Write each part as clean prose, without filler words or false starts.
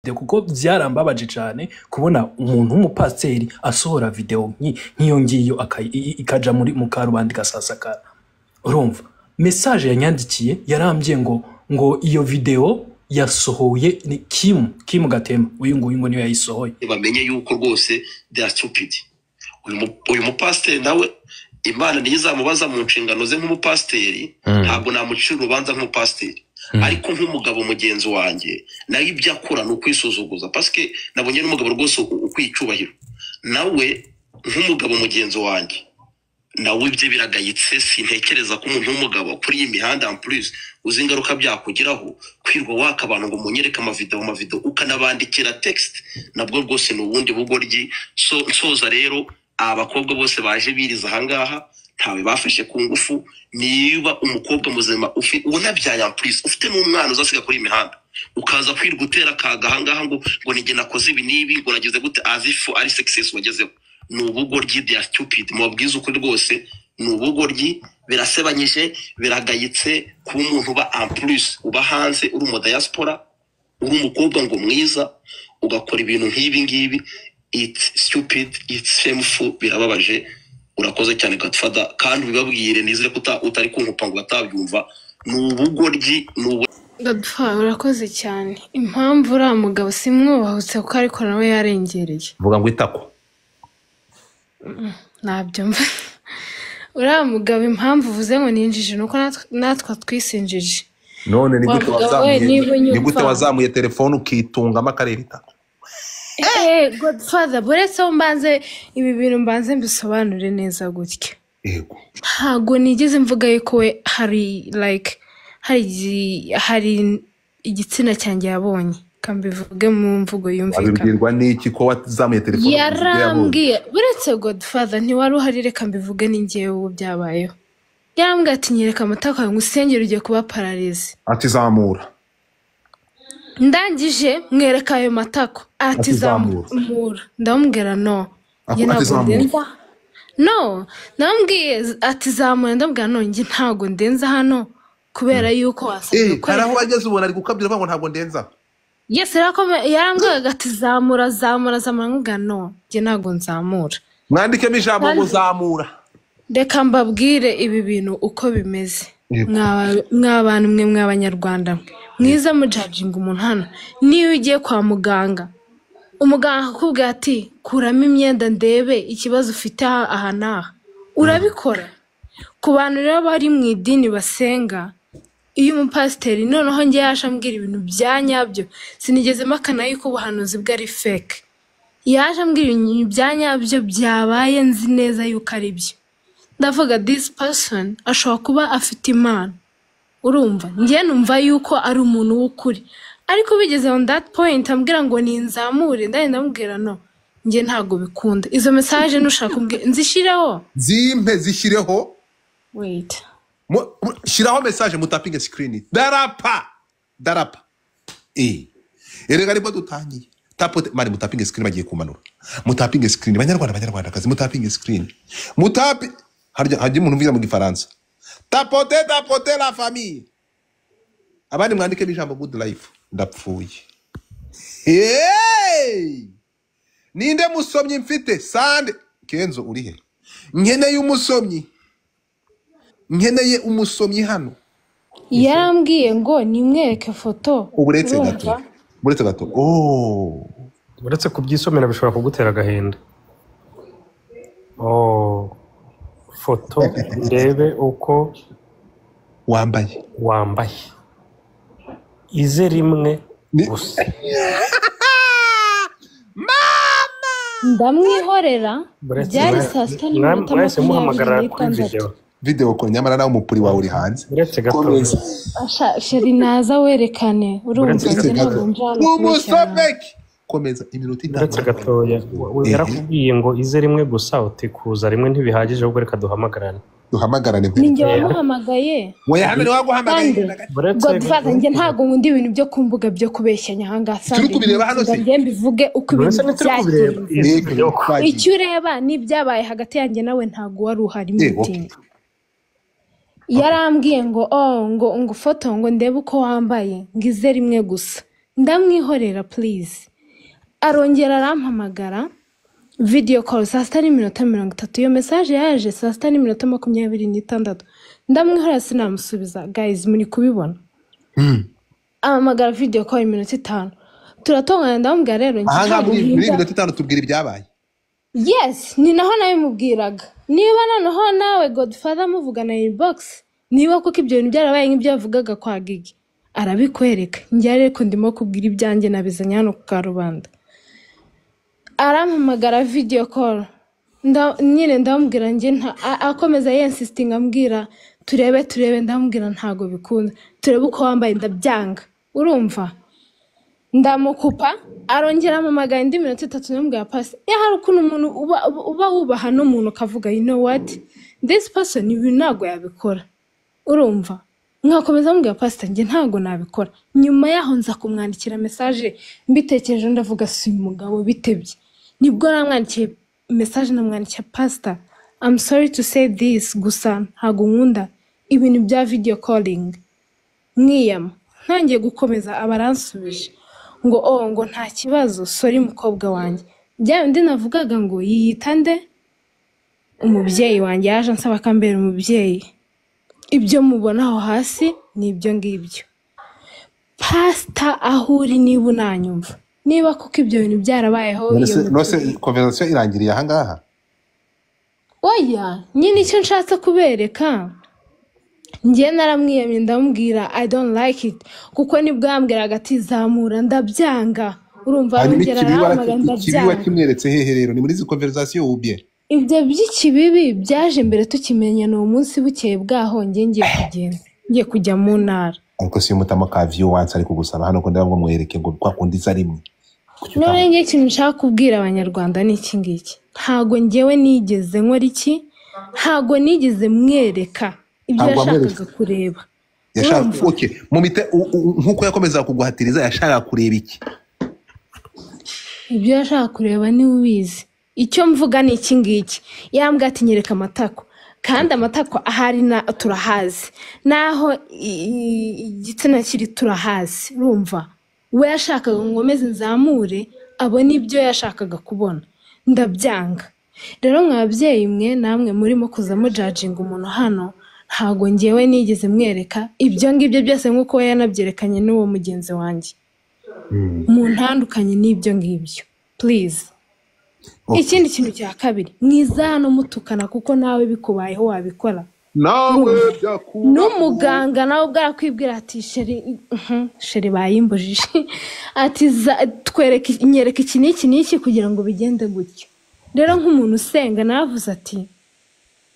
Video, kuko byarambabaje cyane kubona umuntu w'umupasiteri asohora video nk'iyo ngiyo, ikaja muri mu karubanda, igasasakara. Urumva message yanyandikiye, yarambye ngo iyo video yasohoye ni Kim Gatema, uyu nguyu, ngo niyo yayisohoye. Bamenye yuko rwose they are stupid. Uyu mupasiteri nawe Imana niyo izamubaza mu nshingano ze nk'umupasiteri. Ntabwo namucira urubanza nk'umupasiteri, ariko nk'umugabo mugenzi wanjye, nawe ibyo akora ni ukwisuzuguza, parce que nabonye n'umugabo rwose ukwiye icyubahiro. Nawe nk'umugabo mugenzi wanjye, nawe ibye biragayitse. Sintekereza ko umuntu w'umugabo kuri iyi mihanda, en plus uzi ingaruka byakugeraho, kwirwa waka abantu ngo munyereke amavideo, amavideo, ukanabandikira text, nabwo rwose ni ubundi bugoryi. So nsoza rero, aba bakobwa bose baje biriza ahangaha ntawe bafashe ku ngufu. Niba umukobwa muzima unabyaye, en plus ufite n'umwana uzasiga kuri iyi mihanda, ukaza kwirwa utera akaga ahangaha ngo nijye nakoze ibi n'ibi, ngo nagize gute, as if ari success wagezeho, ni ubugoryi. They are stupid. Mubabwize ukuri rwose, ni ubugoryi, birasebanyije, biragayitse kuba umuntu uba, en plus uba hanze, uri mu diaspora, uri umukobwa ngo mwiza, ugakora ibintu nk'ibi ngibi. It's stupid, it's shameful, birababaje. Urakoze cyane, Godfather, kandi ubibabwire. Nizere ko utari kunkupa ngo batabyumva. Ni ubugoryi, ni ubu Godfather, urakoze cyane. Impamvu uriya mugabo simwubahutse, kuko ariko nawe yarengereye. Vuga ngo itako. Ntabyumva. Uriya mugabo, impamvu uvuze ngo ni injiji, ni uko natwe twisinjije. None ni Wa gute mugabo we, wazamuye niba ni gute unyumva wazamuye telefone ukitungamo akareba itako? Eee, Godfather, buretse aho mbanze ibi bintu, mbanze mbisobanure neza gutya. Yego. Ntabwo nigeze mvuga yuko we hari like hari igitsina cyanjye yabonye. Kambivuge mu mvugo yumvikana. Wabibwirwa n'iki ko wazamuye telefone ukavuga ibyo yabonye? Yarambwiye, buretse Godfather, ntiwari uhari, reka mbivuge, ni njyewe ubu byabayeho. Yarambwiye ati: "Nyereka amatako yawe ngusengere, ugiye kuba paralysé." Ati: "Zamura." Ndangije mwereka ayo matako, ati: Ati: "Zamura." "Zamura." Ndamubwira: "No." Njye Ati: ntabwo "Zamura." ndenza. No, ndamubwiye ati: "Zamura." Ndamubwira: "No, njye ntabwo ndenza hano kubera yuko wasabwe Hari aho kwereka." wageze ubona ari gukabya, uvuga ngo ntabwo ndenza. Yes, yarambwiraga ati: "Zamura, zamura, zamura." Ndamubwira: "No, njye ntabwo nzamura." Mwandikemo ijambo ngo Kandi zamura. Reka mbabwire ibi bintu uko bimeze. Yego. Mwa bantu mwe, mw'Abanyarwanda mwe mwiza mujudginga umuntu hano, niyo ugiye kwa muganga, umuganga akakubwira ati: "Kuramo imyenda ndebe ikibazo ufite aha aha n'aha," urabikora? Ku bantu rero bari mu idini basenga, iyo umupasiteri noneho njye yaje ambwira ibintu bya nyabyo, sinigeze mpakana yuko ubuhanuzi bwe ari fake. Yaje ambwira ibintu bya nyabyo byabaye, nzi neza yuko ari byo. Ndavuga: "This person ashobora kuba afite impano." Urumva, njye numva yuko ari umuntu w'ukuri, ariko bigeze on that point ambwira ngo ninzamure, ndagenda ndamubwira: "No, njye ntabwo bikunda." Izo message nushaka umbwire nzishyireho. Zimpe, zishyireho. Wait. Shyiraho message, mutapinge screen, darapa darapa. Erega nibwo dutangiye. Tapote mari, mutapinge screen, bagiye kumanura. Mutapinge screen, Banyarwanda, Banyarwandakazi, mutapinge screen, mutapi. Harya hajya umuntu uvugira mu Gifaransa: tapote, tapote la famille. Abandi mwandikemo ijambo good life. Ndapfuye. Hey! Ninde musomyi mfite? Sande Kenzo, uri he? Nkeneye umusomyi, nkeneye umusomyi hano. Yarambwiye ngo nimwereke foto. Uretse gato. Urumva? Uretse gato, oh. Uretse kubyisomera bishobora kugutera agahinda. Oh, foto ndebe uko wambaye. Wambaye ize rimwe gusa. Ndamwihorera. Uretse Byari saa sita n'iminota mwahise makumyabiri muhamagara kuri n'itandatu. video. Video call, nyamara nawe umupuri wawe uri hanze. Uretse gato. Komeza. Asha chéri, naza werekane, urumva? Uretse Njye Uretse ntabwo gato. nje hano kubeshya abantu. Umusomeki, komeza, iminota 5. Uretse gatoya. Yarakubwiye ngo ize rimwe gusa, uti kuza rimwe ntibihagije, ahubwo reka duhamagarane. Duhamagarane. Ni njye Nkwereke. wamuhamagaye. We hano niwe waguhamagaye. Kandi Uretse Godfather, njye ntabwo nkunda ibintu byo ku mbuga byo kubeshyanya ahangaha. Turi Sandi kubireba hano se? njye mbivuge uko ibintu Uretse ntituri kubireba. byagenze. Izi Yego, video call. twagiye. Icyo ureba n'ibyabaye hagati yanjye nawe, ntabwo wari uhari. Meeting, yarambwiye ngo: "Oh," ngo foto, ngo ndebe uko wambaye, ngo ize rimwe gusa. Ndamwihorera please. Arongera arampamagara video call 6:30. Iyo message yaje 6:26. Ndamwihorera sinamusubiza. Guys, muri kubibona. Ahamagara video call iminota 5. Turatongana, ndamubwira rero njye Ahangaha ntabwo muri iyi ntinda. minota 5 tubwira ibyabaye. Yes, ni naho nabimubwiraga. Niba noneho nawe Godfather muvugana inbox, niba koko ibyo bintu byarabaye nk'ibyo yavugaga kwa Gigi, arabikwereka. Njye ariko ndimo kubwira ibyanjye nabizanye hano ku karubanda. Arampamagara video call. Nyine ndamubwira njye akomeza yensistinga ambwira turebe turebe, ndamubwira ntago bikunda. Turebe uko wambaye ndabyanga. Urumva? Ndamukupa, arongera ampamagara indi minota 3, ndamubwira pasi. Hari ukuntu umuntu uba wubaha n'umuntu ukavuga you know what, this person ibi ntago yabikora. Urumva? Nkakomeza mubwira pastor njye ntago nabikora. Nyuma yaho nza kumwandikira message mbitekereje ndavuga si uyu mugabo bitebye. Nibwo namwandikiye message, namwandikiye pastor I'm sorry to say this, gusa ntago nkunda ibintu bya video calling. Mwiyama ntangiye gukomeza aba aransubije ngo oh ngo nta kibazo, sorry mukobwa wanjye. Bya bindi navugaga ngo yiyita nde? Umubyeyi wanjye yaje ansaba akambera umubyeyi. Ibyo mubona aho hasi ni ibyo ngibyo. Pastor aho uri niba unanyumva, niba kuko ibyo bintu byarabayeho iyo None se conversation irangiriye aha ngaha? Oya, nyine icyo nshatse kubereka, njye naramwiyamye ndamubwira I don't like it, kuko nibwo yambwiraga ati zamura ndabyanga. Urumva? Hanyuma arongera arampamagara ikibi ndabyanga. wakimweretse hehe rero? Ni muri izi conversation ubye? Ibyo by'ikibibi byaje mbere tukimenyana uwo munsi, bukeye bwaho njye ngiye kugenda, ngiye kujya mu ntara. Ariko si umutamo ka view once ari kugusaba hano ko ndabwo mwereke ngo kwa kundi iza rimwe. Kuki None njye ikintu nshaka kubwira abanyarwanda ni iki ngiki: ntago njyewe nigeze nkora iki, ntago nigeze mwereka ibyo Ntabwo yashakaga wamweretse. kureba. Yashaka Urumva? okay, mu mite nkuko yakomezaga kuguhatiriza yashakaga kureba iki? Ibyo yashaka kureba niwe ubizi. Icyo mvuga ni iki ngiki: yambwiye ati nyereka amatako, kandi amatako ahari na turahazi, naho igitsina kiri turahazi. Urumva? We yashakaga ngo nkomeze nzamure abone ibyo yashakaga kubona, ndabyanga. Rero mwa babyeyi mwe namwe murimo kuza mujajinga umuntu hano, ntago ngewe nigeze mwereka ibyo ngibyo byose nk'uko we yanabyerekanye n'uwo mugenzi wanjye. Muntandukanye n'ibyo ngibyo please. Okay. Ikindi kintu cya kabiri, mwiza hano mutukana kuko nawe bikubayeho wabikora. Nawe byakubaho. N'umuganga nawe ubwo arakwibwira ati chérie, chérie bayimbujije ati twereke, nyereka iki n'iki n'iki kugira ngo bigende gutyo. Rero nk'umuntu usenga navuze ati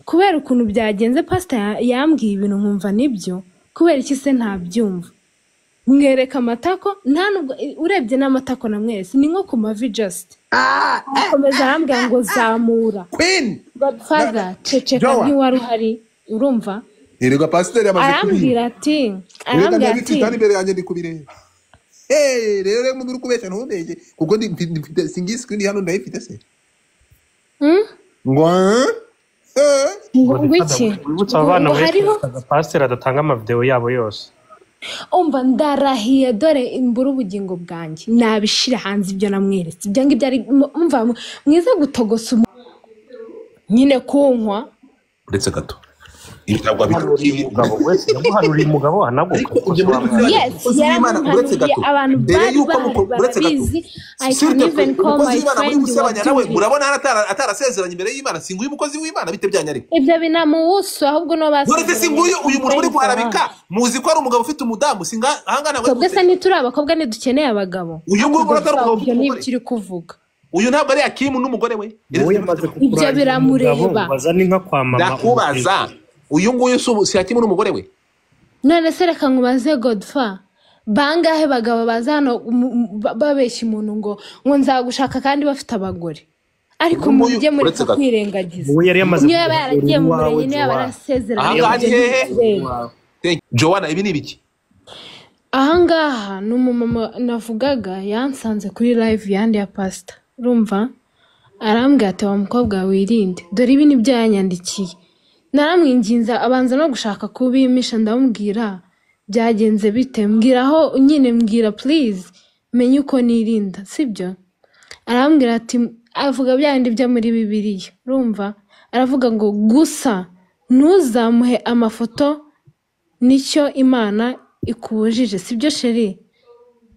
kubera ukuntu byagenze, pastor yambwiye ibintu nkumva nibyo, kubera iki se ntabyumva? Mwereka amatako, nta nubwo urebye n'amatako namweretse ni nko ku mavi just. Akomeza arambwira ngo zamura. Queen Godfather, ceceka. Joa. Ntiwari uhari, urumva? Erega pasiteri yamaze Arambwira ati Erega arambwira ndabifite ati hano imbere yanjye ndi kubireba. Hey, rero rero uri kubeshya ntubeshye kuko ndi mfite singi screen hano ndayifite se. Ngo eh? Ngo ngo iki? Wibutsa aba bana Ngo hariho wese pasiteri adatanga amavideo yabo yose. Umva, ndarahiye dore imbura ubugingo bwanjye nabishira hanze ibyo namweretse, ibyo ngibyo ari umva mwiza gutogosa nyine kunkwa. Uretse gato. Ibi ntabwo Yamuhanuriye wabitubwiye. umugabo wese, yamuhanuriye umugabo anaguka. Ariko ibyo muri gusebanya Yes, umukozi w'Imana, uretse yaramuhanuriye, gato. abantu Mbere bari yuko bahari uretse gato. barabizi. I S'il can te even plaît, call umukozi my w'Imana muri friend gusebanya nawe wabyumvise. Murabona atarasezeranye imbere y'Imana? Si nguyu umukozi w'Imana bite byanyu ariko? Ibyo binamuwusu ahubwo no None se si nguyu uyu muntu muri guharabika, muzi ko ari umugabo ufite umudamu? Si ahangaha ntabwo ari Twebwe se ntituri abakobwa, ntidukeneye abagabo? Uyu nguyu ubona atari umugabo ufite Ibyo umugore? nibyo uri kuvuga. Uyu ntabwo ari Hakimu n'umugore we? Wowe yamaze Ibyo kukurangira biramureba. umugabo bazana inka kwa mama. Ndakubaza, uyu nguyu si Hakimu n'umugore we? None se reka nkubaze Godfa, bangahe bagabo baza hano babeshya umuntu ngo nzagushaka kandi bafite abagore? Ariko Uyu nguyu, mujye uretse mureka gato. kwirengagiza. Wowe yari yamaze Niyo yaba yaragiye mu kuguhanurira murenge, niyo yaba iwawe, yarasezeranye, Ahangaha ni ibyo hehe? ntibitureba. Thank you. Joanna, ibi ni ibiki? Ahangaha ni umumama navugaga yansanze kuri live yandi ya pasita. Urumva? Arambwira ati wa mukobwa wirinde, dore ibi nibyo yanyandikiye. Naramwinginze abanza no gushaka kubimisha, ndamubwira byagenze bite, mbwira aho nyine, mbwira please. Menye uko nirinda, sibyo? Arambwira ati, avuga bya bindi byo muri Bibiliya, urumva? Aravuga ngo gusa ntuzamuhe amafoto, nicyo Imana ikubujije, sibyo chéri?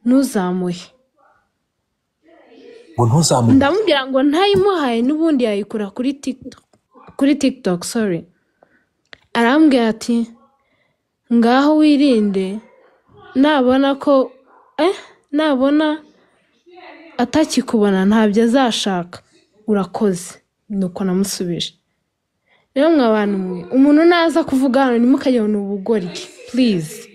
Ntuzamuhe. Ngo ntuzamuhe? Ndamubwira ngo ntayimuhaye n'ubundi yayikura kuri TikTok, kuri TikTok, sorry. Arambwira ati ngaho wirinde, nabona ko nabona atakikubona ntabyo azashaka, urakoze. Nuko namusubije. Rero mwa bantu mwe, umuntu naza kuvuga hano ntimukajye ni ubugoryi, please.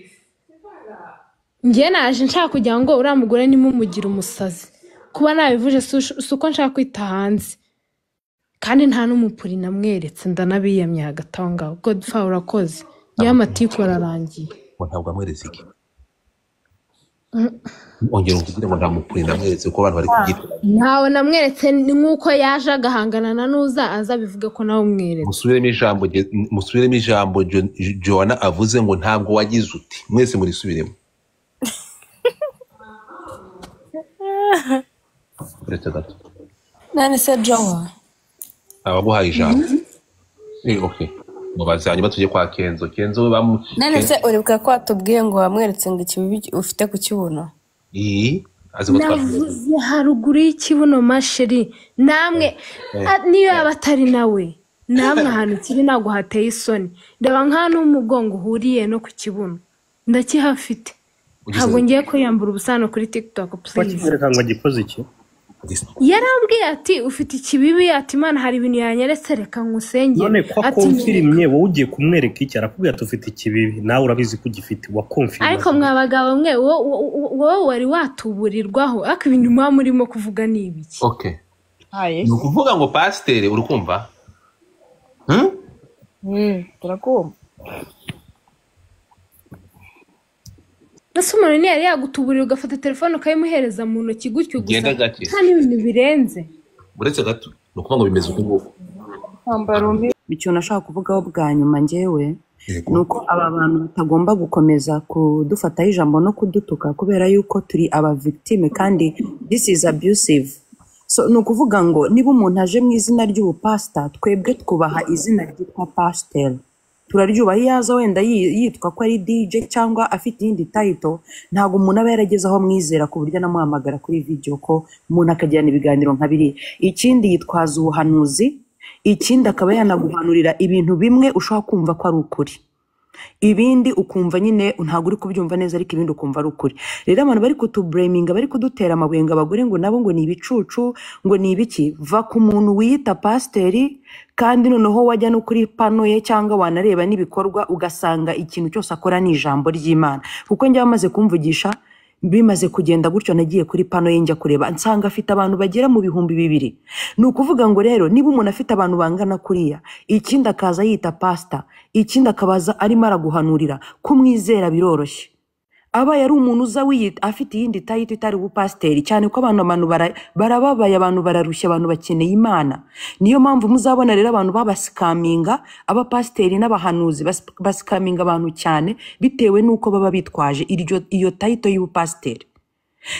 Njye naje nshaka kugira ngo uriya mugore nimumugire umusazi. Kuba nabivuje si uko nshaka kwita hanze, kandi nta n'umupuri namweretse, ndanabiyamye hagati aho ngaho. Godfa, urakoze, niyo amatiku ararangiye. Ngo ntabwo amweretse iki? Ongera umvugire ngo nta mupuri namweretse, kuko abantu bari kubyita. Ntawe namweretse, ni nk'uko yaje agahangana na nuza aza bivuge ko nawe umweretse. Musubiremo ijambo, musubiremo ijambo Joanna avuze ngo ntabwo wagize uti, mwese murisubiremo. Uretse gato. None se Jowa? Abaguhaye ijambo. Okay, mubaze, hanyuma tujye kwa Kenzo. Kenzo we bamu None se uribuka ko watubwiye ngo wamweretse ngo ikibibi ufite ku kibuno? Iyi azi ko Navuze haruguru y'ikibuno, ma chérie, namwe niyo yaba atari nawe, namwe ahantu kiri ntabwo hateye isoni. Reba nk'ahantu h'umugongo uhuriye no ku kibuno, ndakihafite. Ntabwo ngiye kwiyambura ubusano kuri TikTok, please. Wakimwereka ngo agikoze iki? Yarambwiye ati ufite ikibibi, ati Imana hari ibintu yanyeretse, reka nkusengere. None ko Ati akonfirimye, wowe ugiye kumwereka iki? Arakubwira ati ufite ikibibi, nawe urabizi ko ugifite, wakonfirima. Ariko mwa bagabo mwe, wowe wari watuburirwaho, ariko ibintu muba murimo kuvuga ni ibiki? Okay, ni ukuvuga ngo pasiteri, uri kumva? Turakumva. Ese umuntu ntiyari yagutuburira ugafata telefone ukayimuhereza mu ntoki gutyo gusa? Genda gake. Nta n'ibintu birenze. Uretse gato, ni ukuvuga ngo bimeze uku nguku. Ikintu nashaka kuvugaho bwa nyuma njyewe ni uko aba bantu batagomba gukomeza kudufataho ijambo no kudutuka, kubera yuko turi aba victime kandi this is abusive. So ni ukuvuga ngo niba umuntu aje mu izina ry'ubupasita, twebwe twubaha izina ryitwa pasiteri, turaryubaha. Iyo aza wenda yitwa ko ari DJ cyangwa afite iyindi title, ntabwo umuntu aba yarageze aho amwizera ku buryo anamuhamagara kuri video ko umuntu akagirana ibiganiro nka biriya. Ikindi yitwaza ubuhanuzi, ikindi akaba yanaguhanurira ibintu bimwe ushobora kumva ko ari ukuri, ibindi ukumva nyine ntabwo uri kubyumva neza, ariko ibindi ukumva ari ukuri. Rero abantu bari kutubureminga, bari kudutera amabuye ngo abagore ngo nabo ngo ni ibicucu, ngo ni ibiki, va ku muntu wiyita pasiteri, kandi noneho wajya no kuri pano ye cyangwa wanareba n'ibikorwa ugasanga ikintu cyose akora ni ijambo ry'Imana. Kuko njyewe amaze kumvugisha bimaze kugenda gutyo, nagiye kuri pano ye njya kureba, nsanga afite abantu bagera mu 2000. Ni ukuvuga ngo rero niba umuntu afite abantu bangana kuriya, ikindi akaza yita pasita, ikindi akabaza arimo araguhanurira, kumwizera biroroshye. Aba yari umuntu uza wiyita afite iyindi title itari ubupasiteri, cyane ko abantu barababaye, abantu bararushye, abantu bakeneye Imana. Niyo mpamvu muzabona rero abantu babasikaminga, abapasiteri n'abahanuzi basikaminga abantu cyane bitewe n'uko baba bitwaje iyo title y'ubupasiteri.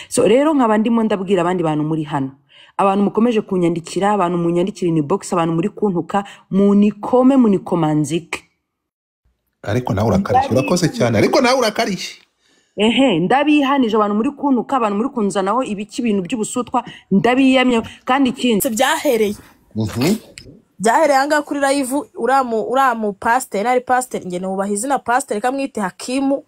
So rero nkaba ndimo ndabwira abandi bantu muri hano, abantu mukomeje kunyandikira, abantu munyandikira inbox, abantu muri kuntuka, munikome munikomanzike. Ariko nawe urakarishye, urakoze cyane, ariko nawe urakarishye. Ehe, ndabihanije abantu muri kuntuka, abantu muri kunzanaho ibiki, ibintu by'ubusutwa, ndabiyamye. Kandi ikindi byahereye ahangaha kuri live, uramu pasiteri, nari pasiteri, njye nubaha izina pasiteri, kamwite Hakimu,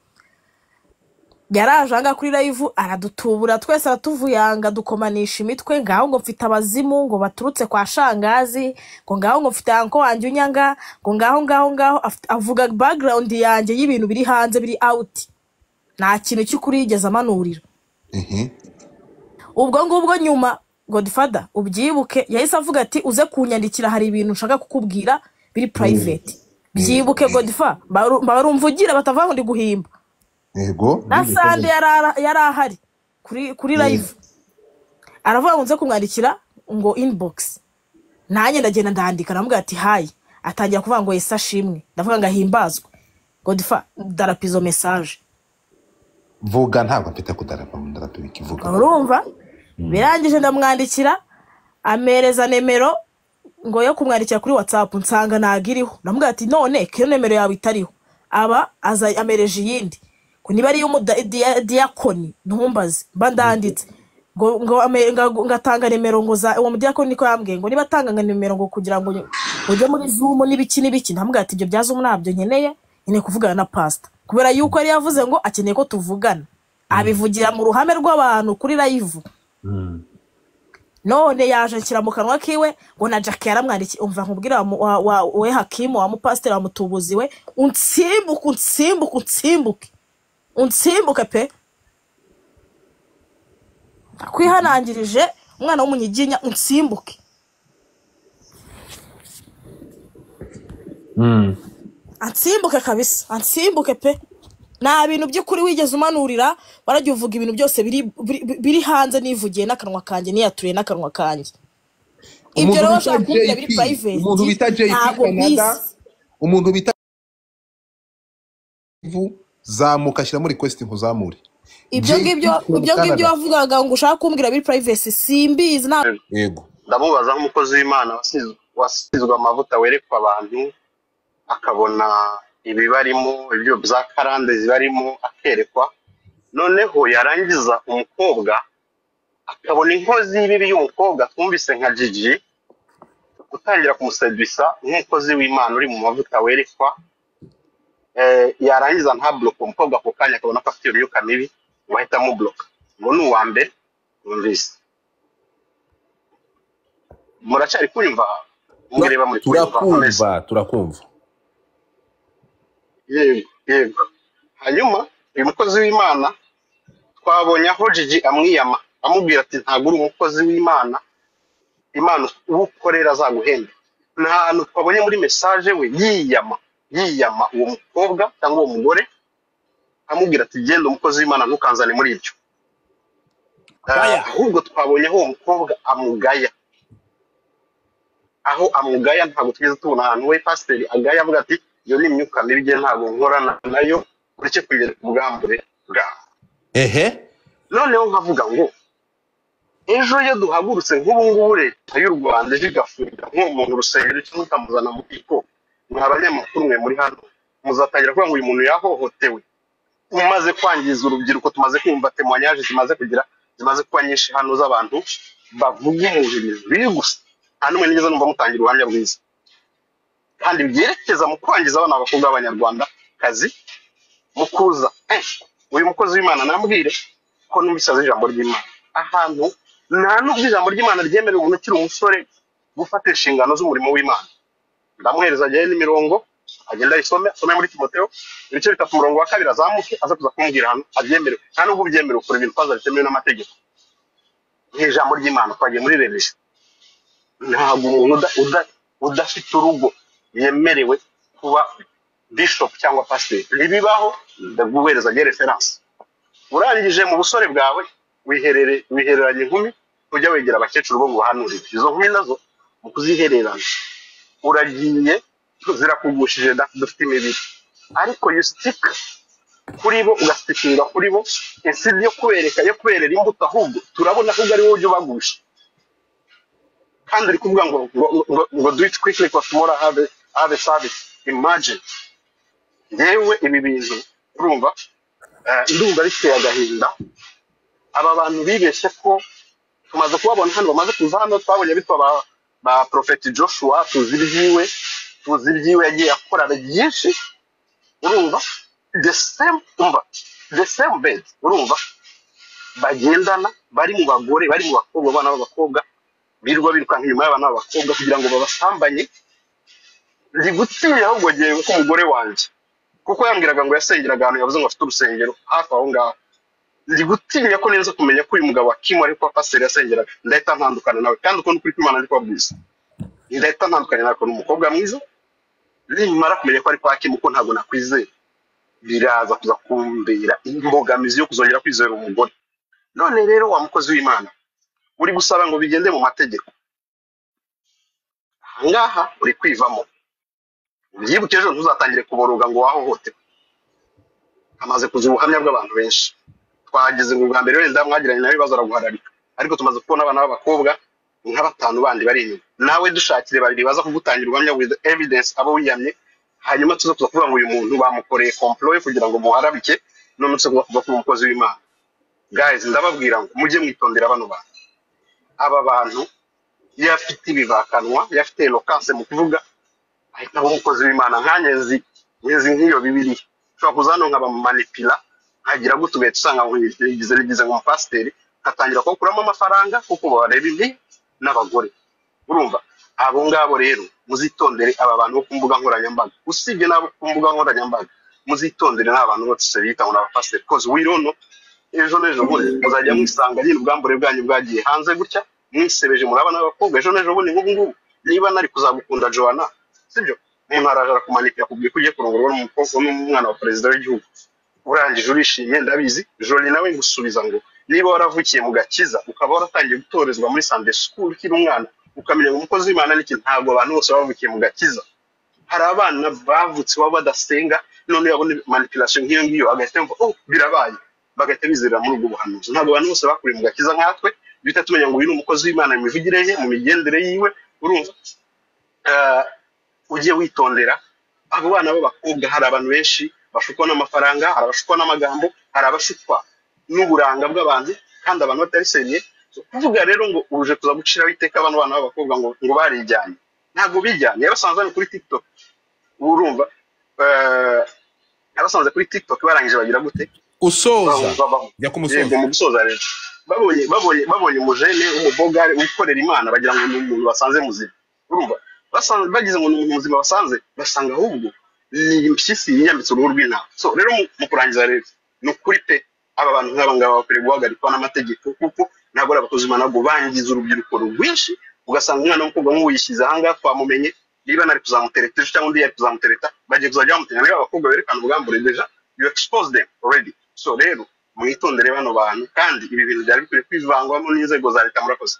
yaraje ahangaha kuri live aradutubura twese, aratuvuyanga, dukomanisha imitwe, ngaho ngo mfite abazimu ngo baturutse kwa shangazi, ngo ngaho ngo mfite anko wanjye unyanga, ngo ngaho ngaho ngaho, avuga background yanjye y'ibintu biri hanze biri out, nta kintu cy'ukuri yigeze amanurira. Ubwo ngubwo nyuma Godfather ubyibuke yahise avuga ati uze kunyandikira hari ibintu nshaka kukubwira biri private. Byibuke Godfather, barumvugira batavuga ngo ndi guhimba. Yego. Na Sande yari ahari kuri live. Aravuga ngo nze kumwandikira ngo inbox. Nanjye ndagenda ndandika namubwira ati hi, atangira kuvuga ngo Yesu ashimwe. Ndavuga ngo ahimbazwe. Godfather, darapizo message. Vuga, ntabwo mfite kudarapa, ndarapa ikivuga. Urumva, birangije ndamwandikira, amereza nimero ngo yo kumwandikira kuri WhatsApp, nsanga ntago iriho. Ndamubwira ati none ko iyo nimero yawe itariho, aba aza amereje iyindi ngo niba ari iy'umudiyakoni ntumbaze, mba ndanditse ngo ngatanga nimero ngo za uwo mudiyakoni, niko yambwiye ngo niba atanga nimero ngo kugira ngo ujye muri Zoom n'ibiki n'ibiki. Ndamubwira ati ibyo bya Zoom ntabyo nkeneye, nkeneye kuvugana na pastor, kubera yuko yari yavuze ngo akeneye ko tuvugana, abivugira mu ruhame rw'abantu kuri live. None yaje nshyira mu kanwa kiwe ngo na Jack yaramwandikiye. Umva nkubwira, we Hakimu wa mupasiteri wa mutubuzi we, unsimbuke, unsimbuke, unsimbuke, unsimbuke pe! Kwihanangirije umwana w'umunyiginya, unsimbuke, ansimbuke kabisa, ansimbuke pe! Nta bintu by'ukuri wigeze umanurira, waragiye uvuga ibintu byose biri hanze, nivugiye n'akanwa kanjye, niyaturiye n'akanwa kanjye. Ibyo Umuntu rero bita ushaka kumbwira biri JP, private, umuntu bita JP ntabwo Canada, mbizi. Umuntu bita Vu, zamuka, ashyiramo request nkuzamure. Ibyo JP ngibyo, from ibyo ngibyo Canada. wavugaga ngo ushaka kumbwira biri private, simbizi nta. Yego. Ndamubaza nk'umukozi w'Imana wasizwe amavuta, werekwa abantu, akabona ibibarimo, ibyo bya karande zibarimo, akerekwa. Noneho yarangiza umukobwa akabona inkozi y'ibibi y'umukobwa twumvise nka Gigi gutangira kumusedwisa nk'umukozi w'Imana uri mu mavuta werekwa, yarangiza ntabloke umukobwa ako kanya, akabona ko afite iyo myuka mibi, ngo ahita amubloka. Ngo ni uwa mbere numvise. Muracyari kunyumva? Mureba, muri kunyumva? Nkomeze? Turakumva, turakumva. Yego. Hanyuma uyu mukozi w'Imana twabonye aho Gigi amwiyama, amubwira ati ntabwo uri umukozi w'Imana, Imana uwo ukorera azaguhembe. Nta hantu twabonye muri message we yiyama uwo mukobwa cyangwa uwo mugore, amubwira ati genda umukozi w'Imana, ntukanzane muri ibyo. Fire. Ahubwo twabonye aho uwo mukobwa amugaya, aho amugaya. Ntabwo tugeze tubona ahantu we pasiteri agaya avuga ati iyo ni imyuka mibi, njye ntabwo nkorana nayo, ureke kugera ku bwambure bwawe. Ehe. Noneho nkavuga ngo ejo iyo duhagurutse nk'ubu ngubu, leta y'u Rwanda ejo igafunga nk'uwo muntu urusengero cyangwa ikamuzana mu rukiko, mwa banyamakuru mwe muri hano muzatangira kuvuga ngo uyu muntu yahohotewe. Umaze kwangiza urubyiruko, tumaze kumva témoignages zimaze kugira, zimaze kuba nyinshi hano z'abantu bavuga umuntu ibintu biri gusa, nta n'umwe nigeze numva mutangira ubuhamya bwiza kandi byerekeza mu kwangiza abana b'abakobwa b'abanyarwanda kazi mu kuza. Uyu mukozi w'Imana nambwire ko numvise azi ijambo ry'Imana, ahantu nta nubwo ijambo ry'Imana ryemerera umuntu ukiri umusore gufata inshingano z'umurimo w'Imana. Ndamuhereza ajyayo n'imirongo, agenda ayisome, asome muri Timoteyo ibice 3 umurongo wa 2, azamuke aza kuza kumbwira ahantu abyemerewe. Nta nubwo byemerewe ukora ibintu kwanza bitemewe n'amategeko nk'ijambo ry'Imana. Twagiye muri revision, ntabwo umuntu udafite urugo yemerewe kuba bishop cyangwa pasiteri, ntibibaho. Ndaguhereza nge reference. Urangije mu busore bwawe wihereranya inkumi, ujya wegera abakecuru bo ngo ubahanurire. Izo nkumi nazo mu kuzihererana uragiye zirakugushije da, dufite imibiri, ariko you stick kuri bo, ugastickinga kuri bo instead yo kubereka, yo kuberera imbuto. Ahubwo turabona ahubwo ari wowe ujya ubagusha, kandi uri kuvuga ngo do it quickly because tomorrow I have a service. Imagine! Yewe, ibi bintu urumva, ndumva biteye agahinda. Aba bantu bibeshye ko tumaze kubabona hano, bamaze kuza hano, twabonye bitwa ba Prophet Joshua, tuzi ibyiwe yagiye akora byinshi. Urumva the same, umva, the same bed, urumva bagendana, bari mu bagore, bari mu bakobwa, abana b'abakobwa birirwa birukanka inyuma y'abana b'abakobwa kugira ngo babasambanye. Ndi gutinya ahubwo ngewe ko umugore wanjye, kuko yambwiraga ngo yasengeraga ahantu, yavuze ngo afite urusengero hafi aho ngaho, ndi gutinya ko neza kumenya ko uyu mugabo wa Kim ariko pasiteri yasengeraga, ndahita ntandukana nawe. Kandi uko nukuri kw'Imana ndi kubabwiza, ndahita ntandukanye nawe. Ni umukobwa mwiza, nimara kumenya ko ari kwa Kim, ko ntabwo nakwizera, biraza kuza kumbera imbogamizi yo kuzongera kwizera umugore. None rero wa mukozi w'Imana, uri gusaba ngo bigende mu mategeko, ahangaha uri kwivamo. Ubyibuke, ejo ntuzatangire kuboroga ngo wahohotewe. Hamaze kuza ubuhamya bw'abantu benshi. Twageze ngo bwa mbere wenda mwagiranye nawe ibibazo araguhararika, ariko tumaze kubona abana b'abakobwa nka batanu bandi bari inyuma. Nawe dushakire babiri baza kugutangira ubuhamya with evidence, abo wiyamye, hanyuma tuza kuza kuvuga ngo uyu muntu bamukoreye complot yo kugira ngo muharabike, none tuza kuza kuvuga ko umukozi w'Imana. Guys, ndababwira ngo mujye mwitondera bano bantu. Aba bantu iyo afite ibivakanwa, iyo afite eloquence mu kuvuga, ahita aba umukozi w'Imana. Nkanjye nzi nk'iyo Bibiliya, ushobora kuza hano nkabamanipira, nkagira gutya, ugahita usanga ngo nigize nk'umupasiteri, nkatangira kubakuramo amafaranga kuko bareba ibi n'abagore. Urumva, abo ngabo rero muzitondere aba bantu bo ku mbuga nkoranyambaga. Usibye n'abo ku mbuga nkoranyambaga, muzitondere n'abantu bose bita ngo ni abapasiteri, 'cause we don't know, ejo n'ejo bundi muzajya mwisanga nyine ubwambure bwanyu bwagiye hanze gutya, mwisebeje muri abana b'abakobwa. Ejo n'ejo bundi nk'ubu ngubu, niba nari kuzagukunda Joanna, sibyo, umuntu araje arakumanikira, akubwiye ko ugiye kurongorwa n'umukobwa n'umwana wa perezida w'igihugu, urangije urishimye, ndabizi. Jolie nawe ngusubiza ngo niba waravukiye mu gakiza, ukaba waratangiye gutorezwa muri Sunday school ukiri umwana, ukamenya ngo umukozi w'Imana n'iki, ntabwo abantu bose bavukiye mu gakiza. Hari abana bavutse baba badasenga, none yabona manipulation nk'iyo ngiyo agahita yumva, "Oh, birabaye," bagahita bizerera muri ubwo buhanuzi. Ntabwo abantu bose bakuriye mu gakiza nkatwe duhita tumenya ngo uyu ni umukozi w'Imana mu mivugire ye, mu migendere yiwe. Urumva, ujye witondera abo bana b'abakobwa. Hari abantu benshi bashukwa n'amafaranga, hari abashukwa n'amagambo, hari abashukwa n'uburanga bw'abantu, kandi abantu batari sérieux. Kuvuga rero ngo uje kuza guciraho iteka bano bana b'abakobwa ngo barijyanye, ntabwo bijyanye. Yabasanze hano kuri TikTok. Urumva, yabasanze kuri TikTok, barangije bagira gute? Usoza, jya ku musozo. Yego, mu gusoza rero, babonye umujene w'umubogare ukorera Imana, bagira ngo ni umuntu basanze muzima. Urumva, basanze bagize ngo ni umuntu muzima basanze, basanga ahubwo ni impyisi yiyambitse uruhu rw'intama. So rero mu kurangiza rero, ni ukuri pe, aba bantu nk'aba ngaba bakwiriye guhagarikwa n'amategeko, kuko ntabwo ari abakozi b'Imana, ahubwo bangiza urubyiruko rwinshi. Ugasanga umwana w'umukobwa nk'ubu yishyize ahangaha, twamumenye, niba nari kuzamutereta ejo cyangwa undi yari kuzamutereta, bagiye kuzajya bamutenya. Niba abakobwa berekana ubwambure, déjà you expose them already. So rero mwitondere bano bantu, kandi ibi bintu byari bikwiye kwivangwamo n'inzego za leta. Murakoze.